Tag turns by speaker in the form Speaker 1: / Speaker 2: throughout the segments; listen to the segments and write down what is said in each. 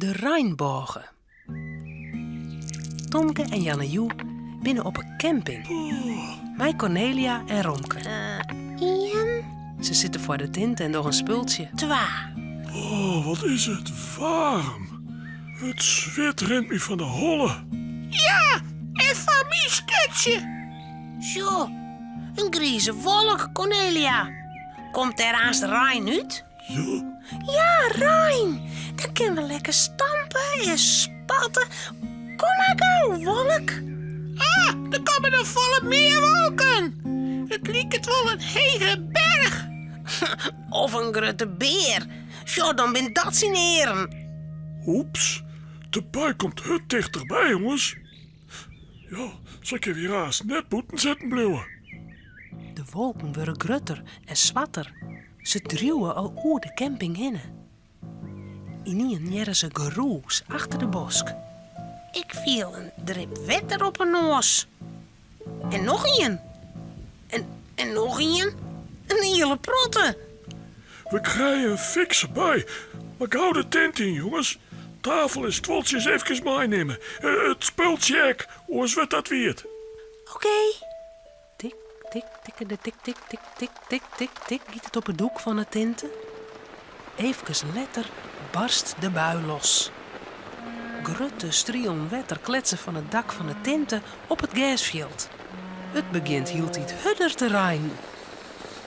Speaker 1: De reinbôge. Tomke en Jannejoe binne op 'e camping. Mei Kornelia en Romke.
Speaker 2: Ien.
Speaker 1: Se sitte foar de tinte en dogge in spultsje.
Speaker 2: Twa.
Speaker 3: Oh, wat is it waarm. It swit rint my fan de holle.
Speaker 2: Ja, en fan myn sturtsje. Sjoch, in grize wolk, Kornelia. Komt dêr aanst rein út?
Speaker 3: Ja.
Speaker 2: Ja, rein! Dan kinne we lekker stampe en spatte. Kom mar gau, wolk. Ah, der komme noch folle mear wolken. It liket wol in hege berch. Of in grutte bear. Sjoch, dan bin dat syn earen.
Speaker 3: Oeps, de bui komt hurd tichterby, jonges. Ja, sa kinne we hjir aanst net bûten sitten bliuwe.
Speaker 1: De wolken wurde grutter en swarter. Se driuwe al oer de camping hinne. Ynienen hearre se gerûs achter de bosk.
Speaker 2: Ik fiel in drip wetter op 'e noas. En noch ien. En, en noch ien. In hiele protte.
Speaker 3: We krije in fikse bui. Mar gau de tint yn, jonges. Tafel en stuoltsjes efkes meinimme. It spultsje ek, oars wurdt dat wiet.
Speaker 2: Oké.
Speaker 1: Tik, tik, tikkede tik, tik, tik, tik, tik, tik, tik giet it op it doek fan 'e tinte. Eefkes letter barst de bui los. Grutte strielen wetter kletse fan it dak fan 'e tinte op it gersfjild. It begjint hieltyd hurder te reinen.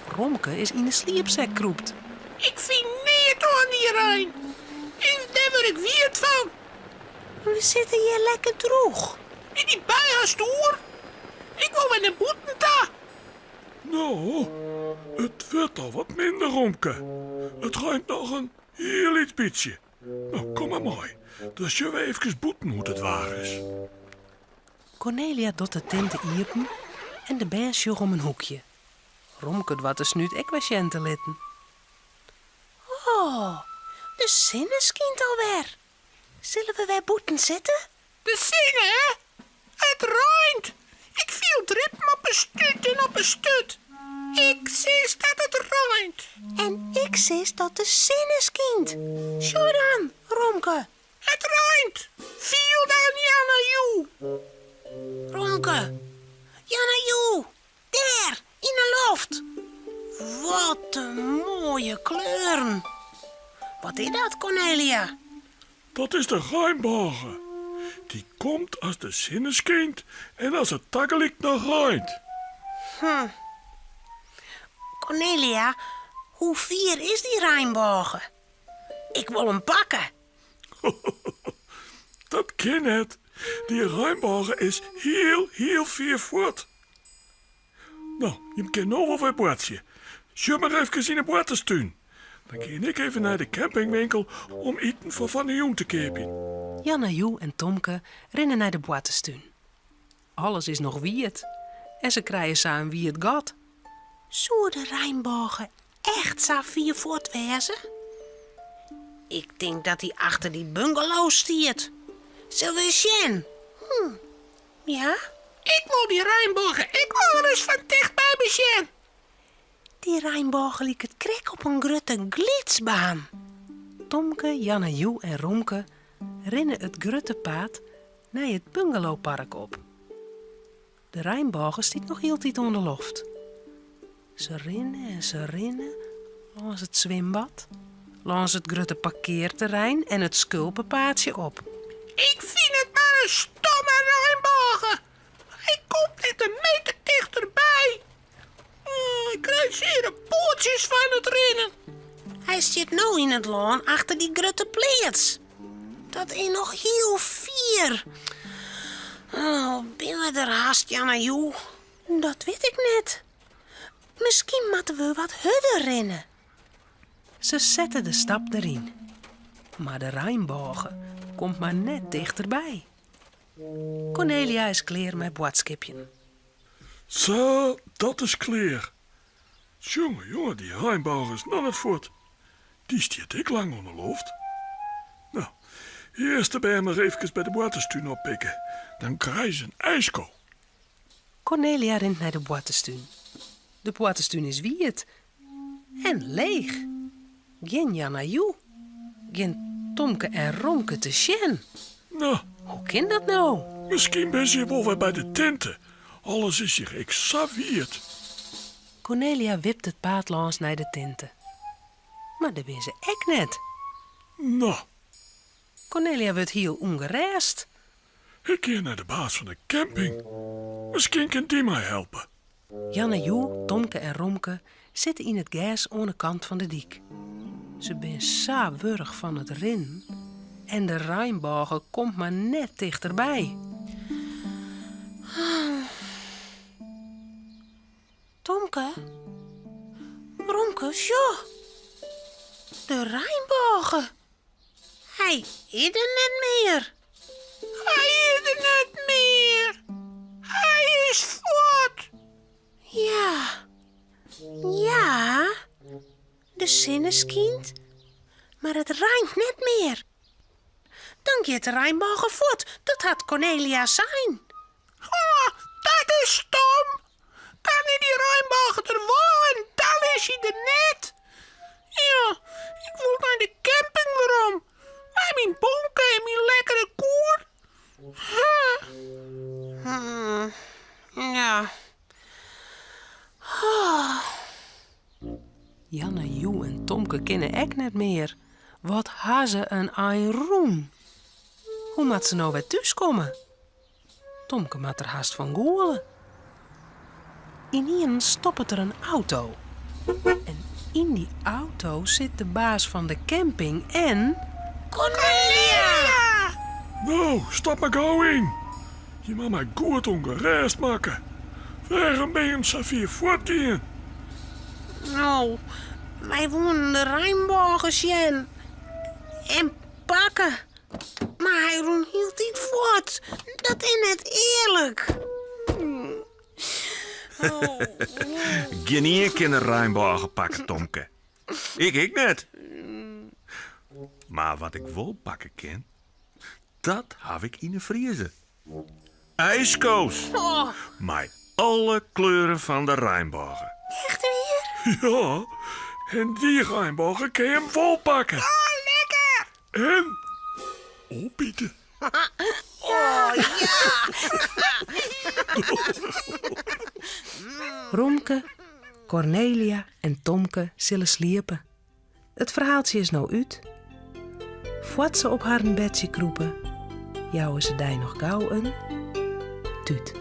Speaker 1: Romke is yn 'e sliepsek krûpt.
Speaker 2: Ik fyn neat oan dy rein. Dêr wurd ik wiet fan. We sitte hjir lekker drûch. Is dy bui hast oer? Ik wol wer nei bûten ta.
Speaker 3: No, it wurdt al wat minder, Romke. It reint noch in hiel lyts bytsje. No, kom mar mei. Dan sjogge we eefkes bûten hoe't it waar is.
Speaker 1: Kornelia docht de tinte iepen en de bern sjogge om in hoekje. Romke doart de snút ek wer sjen te litten.
Speaker 2: Oh, de sinne skynt alwer. Sille we wer bûten sitte? De sinne, hè? It reint! Ik fiel drippen op 'e stút en op 'e sturt. Ik sis dat it reint. En ik sis dat de sinne skynt. Sjoch dan, Romke. It reint! Fiel dan, Jannejoe! Romke, Jannejoe, dêr, yn 'e loft. Wat in moaie kleuren. Wat is dat, Kornelia?
Speaker 3: Dat is de reinbôge. Dy komt as de sinne skynt en as it tagelyk noch reint.
Speaker 2: Hm. Kornelia, hoe fier is dy reinbôge? Ik wol him pakke.
Speaker 3: Dat kin net. Dy reinbôge is hiel, hiel fier fuort. No, jim kinne no wol wer boartsje. Sjoch mar efkes yn 'e boarterstún. Dan gean ik even nei de campingwinkel om iten foar fan 'e jûn te keapjen.
Speaker 1: Jannejoe en Tomke rinne nei de boarterstún. Alles is noch wiet en se krije sa in wiet gat.
Speaker 2: Soe de reinbôge echt sa fier fuort wêze? Ik tink dat hy achter dy bungalow stiet. Sille we ris sjen? Hm, ja? Ik wol dy reinbôge ek wolris fan tichtby besjen. Dy reinbôge liket krekt op in grutte glydsbaan.
Speaker 1: Tomke, Jannejoe en Romke rinne it grutte paad nei it bungalowpark op. De reinbôge stiet noch hieltyd oan de loft. Se rinne en se rinne lâns it swimbad, lâns it grutte parkearterrein en it skulpepaadsje op.
Speaker 2: Ik fyn it mar in stomme reinbôge. Hy komt net in meter tichterby. Ik krij seare poatsjes fan it rinnen. Hy stiet no yn it lân achter dy grutte pleats. Dat is noch hiel fier. Oh, binne we der hast, Jannejoe? Dat wit ik net. Miskien moatte we wat hurder rinne.
Speaker 1: Se sette de stap deryn, mar de reinbôge komt mar net tichterby. Kornelia is klear mei boadskipjen.
Speaker 3: Sa, dat is klear. Tsjonge jonge, dy reinbôge is noch net fuort. Dy stiet ek lang oan 'e loft. No, earst de bern mar eefkes by de boarterstún oppikke, dan krije se in ijsko.
Speaker 1: Kornelia rint nei de boarterstún. De boarterstún is wiet en leech. Gjin Jannejoe, gjin Tomke en Romke te sjen.
Speaker 3: No.
Speaker 1: Hoe kin dat no?
Speaker 3: Miskien binne se wol wer by de tinte. Alles is hjir ek sa wiet.
Speaker 1: Kornelia wipt it paad lâns nei de tinte. Mar dêr binne se ek net.
Speaker 3: No.
Speaker 1: Kornelia wurdt hiel ûngerêst.
Speaker 3: Ik gean nei de baas fan de camping. Miskien kin dy my helpe.
Speaker 1: Janne Joe, Tomke en Romke sitte yn it gers oan 'e kant fan de dyk. Se binne sa wurch fan it rinnen en de reinbôge komt mar net tichterby. Tomke, Romke, sjoch! De reinbôge! Hy is der net mear.
Speaker 2: Hy is der net mear. Hy is fuort.
Speaker 1: Ja, ja, de sinne skynt, mar it reint net mear. Dan giet de reinbôge fuort, dat hat Kornelia sein.
Speaker 2: Oh, dat is stom. Dan is dy reinbôge der wol en dan is hy der net. Ja, ik wol nei de camping werom. Mei myn bonke en myn lekkere koer.
Speaker 1: Hmm, ja. Oh. Janne, Joe en Tomke kinne ek net mear. Wat ha se in ein rûn. Hoe moat se no wer thúskomme? Tomke moat der hast fan gûle. Ynienen stoppet der in auto. En yn dy auto sit de baas fan de camping en. Kornelia!
Speaker 3: No, stap mar gau yn. Jim ha my goed ûngerêst makke. Wêrom binne jim sa fier fuortgien?
Speaker 1: No, wy woenen de reinbôge sjen en pakke. Mar hy rûn hieltyd fuort. Dat is net earlik.
Speaker 4: Gjinien kin de reinbôge pakke, Tomke. Ik ek net. Mar wat ik wol pakke kin, dat haw ik yn 'e friezer. Ijsko's. Mei alle kleuren fan de reinbôge.
Speaker 1: Echt wier?
Speaker 3: Ja, en dy reinbôge kin jim wol pakke.
Speaker 2: Oh, lekker!
Speaker 3: En opite.
Speaker 2: Oh, ja!
Speaker 1: Romke, Kornelia en Tomke sille sliepe. It ferhaaltsje is no út. Foar't se op harren bedsje krûpe, jouwe se dy noch gau in tút.